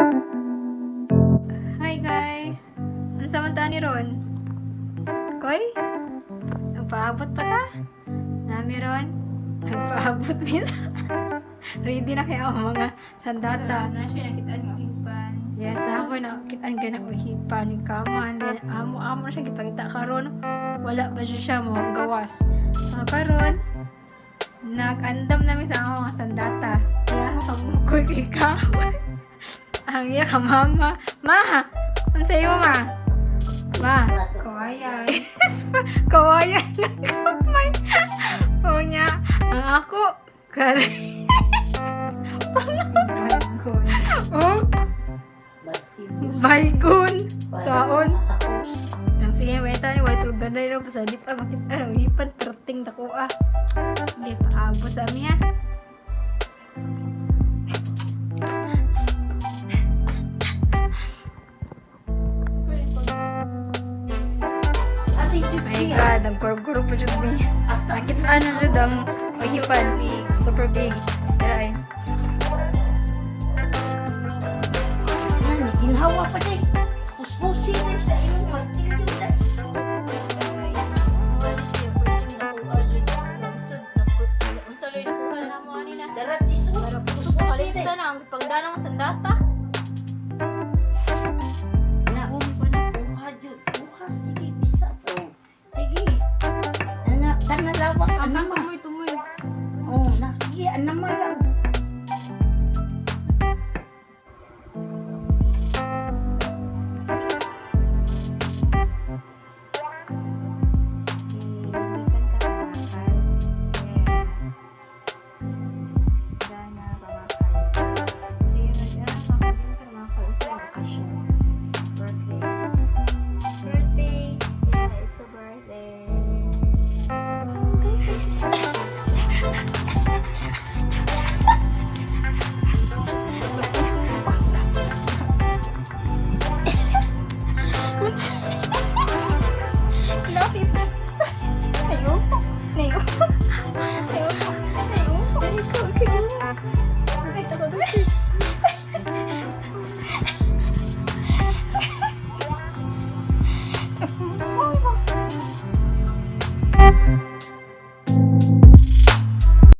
Hi guys! Unsa man ta ni ron? Koy? Nagpaabot pa ta? Nami ron? Nagpaabot minsan. Ready na kaya ang mga sandata. Na siya nakitaan nga hipan. Yes, na ako na kitaan ka na uhipan ni kama and then amo-amo na siya gipangita karon. Wala ba siya mo gawas. So karon nag-andam namin sa among mga sandata. Kaya ako kamukoy kay kahoy. Ang iya ka mama. Ma! Ano sa iyo, ma? Ma! Kawayan. Yes, pa. Kawayan na kamay. O niya, ang ako, kare. Baygon. Oh, baygon. Saon. Ang sige, wait ni white tulog ganda yun. Basta di pa makita. Ano, hipan, perting tako ah. Sige, paabot sa amin ah. My God, ang kurog-kurog pa dyan mi. Nakita na dyan ang hipan. Super big. Pero ay, Ginhawa pa day. Puspusin din sa imong martilyo day. Dara tiso. Puspusin day. na ang pagdana ng sandata. Na, kuha jud, kuha sige bisa to. Sige. Ana, tanalawas Ang ana ma. tumoy tumoy. Oh, na sige ana ma lang.